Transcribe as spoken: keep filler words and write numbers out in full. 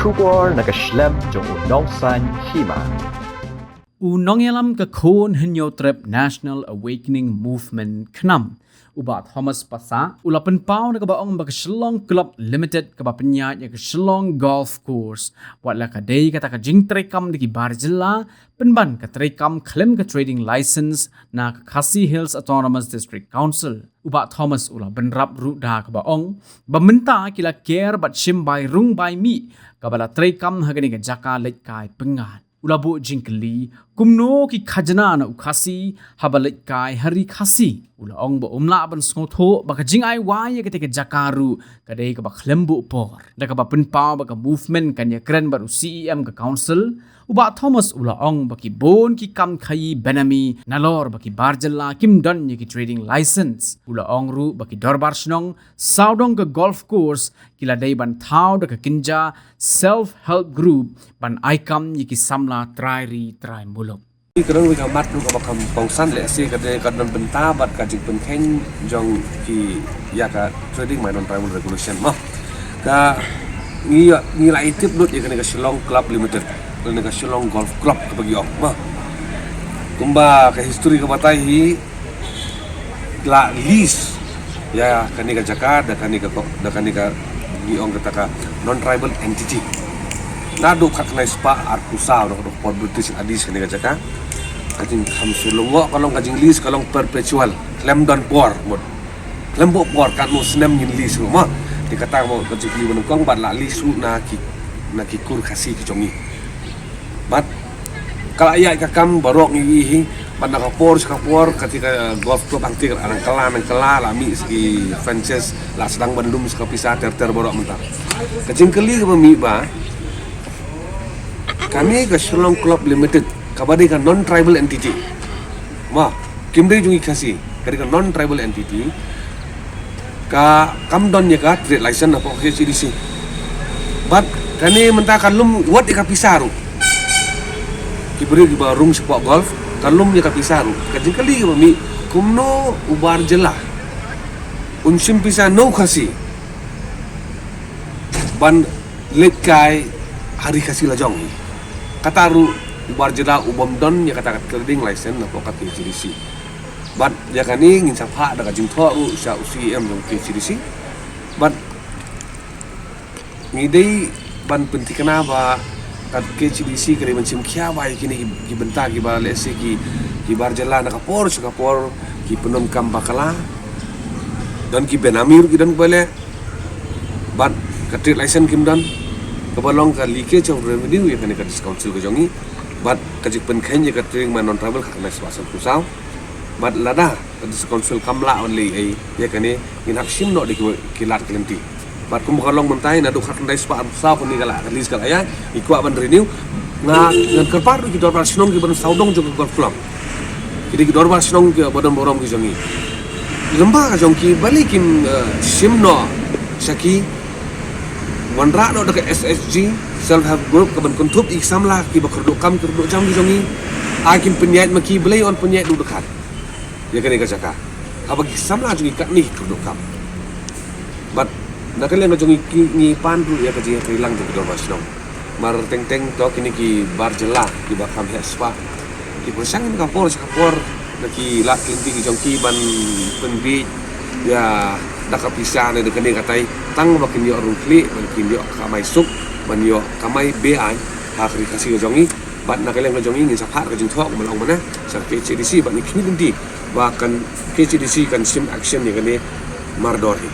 Khubor na ka shlem jong u Nongsaiñ Hima. U nongïalam ka Khun Hynñiewtrep National Awakening Movement, KHNAM, u Bah Thomas Passah, u la pynpaw da kaba ong ba ka Shillong Club Limited kaba pynïaid ïa ka Shillong Golf Course, wat la ka dei kata ka jingtreikam da ki bar jylla, pynban ka treikam khlem ka trading license na ka Khasi Hills Autonomous District Council. U Bah Thomas u la bynrap ruh da kaba ong ba mynta ki la ker bad shim bai rung bai mih kaba la treikam ha kane ka jaka leit kai pyngngad. U la buh jingkylli kumno ki khajna na u Khasi haba leit kai ha ri Khasi. U la ong ba um lah ban sngewthuh ba ka jingai wai ïa kata ka jaka ruh ka dei kaba khlem buh por. Da kaba pynpaw ba ka movement kan ïakren bad u C E M ka council, u Bah Thomas u la ong ba ki bun ki kam khaïi benami nalor ba ki bar jylla kim don ïa ki trading license. U la ong ruh ba ki dorbar shnong sawdong ka golf course ki la dei ban thaw da ka kynja self help group ban ai kam ïa ki samla trai ri trai muluk. Ka dang wei ka mat ruh kaba kam kongsan lehse ka dei ka don bynta bad ka jingpynkheiñ jong ki ïa ka trading my non tribal regulation mo. Ka ngi ngi la itip lut ïa kane ka Shillong Club Limited, kane ka Shillong Golf Club kaba ki ong mo. Kumba ka history ka batai hi la lease ïa kane ka jaka da kane ka ko-, da kane ka ngi ong kata ka non tribal entity. Naduh khatkhyndai spah arphew saw, naduh por British la lease kane ka jaka. Ka jingkham shu lyngngoh ka long, ka jinglease ka long perpetual, khlem don por mut. Khlem buh por, katno snem ngin lease ruh mo. Te kata mo ka jingkylli ba nyngkong, bad la lease ruh na ki, na ki kur Khasi ki jong ngi. Bad ka la ïaid ka kam baroh ngi ïohi, bad na ka por sha ka por kata ka golf club hangta ka la nang kylla nang kylla, la mih sa ki franchise, la sdang ban lum sa ka pisa ter ter baroh mynta. Ka jingkylli kaba mih ba kane ka Shillong Club Limited kaba dei ka non tribal entity mo, kim dei jong ngi Khasi, ka dei ka non tribal entity, ka kam don ïa ka trade license na poh K H A D C. Bad kane mynta ka lum wat ïa ka pisa ruh. Ki briew kiba rung shapoh golf, ka lum ïa ka pisa ruh. Ka jingkylli kaba mih, kumno u bar jylla un shim pisa na u Khasi ban leit kai ha ri Khasi la jong hi. Kata ruh u bar jylla u bym don ïa kata ka trading license na poh ka K H A D C. Bad ïa kane ngin sa phah da ka jingthoh ruh sha u C E M jong K H A D C. Bad ngi dei ban pynthikna ba ka K H A D C ka dei ban shim khia ba ïa kine ki, ki bynta kiba lehse ki, ki bar jylla na ka por sha ka por ki pyndonkam bakla. Don ki benami ruh ki don ba leh. Bad ka trade license kim don, kaba long ka leakage of revenue ïa kane ka District Council ka jong ngi. Bad ka jingpynkheiñ ïa ka trading my non tribal khatkhyndai spah sanphew saw. Bad lada ka District Council kam lah ban leh ei ïa kane, ngin hap shim noh da ki, ki lad ki lynti. Bad kumba ka long mynta hi, naduh khatkhyndai spah arphew saw kane ka la, ka lease ka la ïaid, ngi kwah ban renew. Nga, ngan kyrpad ruh ki dorbar shnong kiba don sawdong jong ka golf club. Ki dei ki dorbar shnong kiba don burom ki jong ngi. Lem bad ka jong ki, balei kim, eh, shim noh sha ki, wanrah noh da ka S H G, self help group, kaban kynthup ïa ki samla kiba kyrduh kam kyrduh jam ki jong ngi. Ai kin pynïaid ma ki, balei yn pynïaid duh dkhot ïa kane ka jaka, haba ki samla jong ngi katne ki kyrduh kam. Bad na ka liang ka jong ngi, ki, ngi pan ruh ïa ka jingïatreilang jong ki dorbar shnong. Mar teng teng to kine ki bar jylla kiba kham heh spah, ki pyrshang na ka por sha ka por da ki lad ki lynti ki jong ki ban pynbiej ïa da ka pisa ne da kane katai, tang ba kin ïoh rung khlieh, ban kin ïoh kamai suk, ban ïoh kamai be-aiñ ha ka ri Khasi ka jong ngi. Bad na ka liang ka jong ngi, ngin sa phah ka jingthoh kumba long mynne sha ka K H A D C, bad ngi khmih lynti ba kan, K H A D C kan shim action ïa kane mardor hi.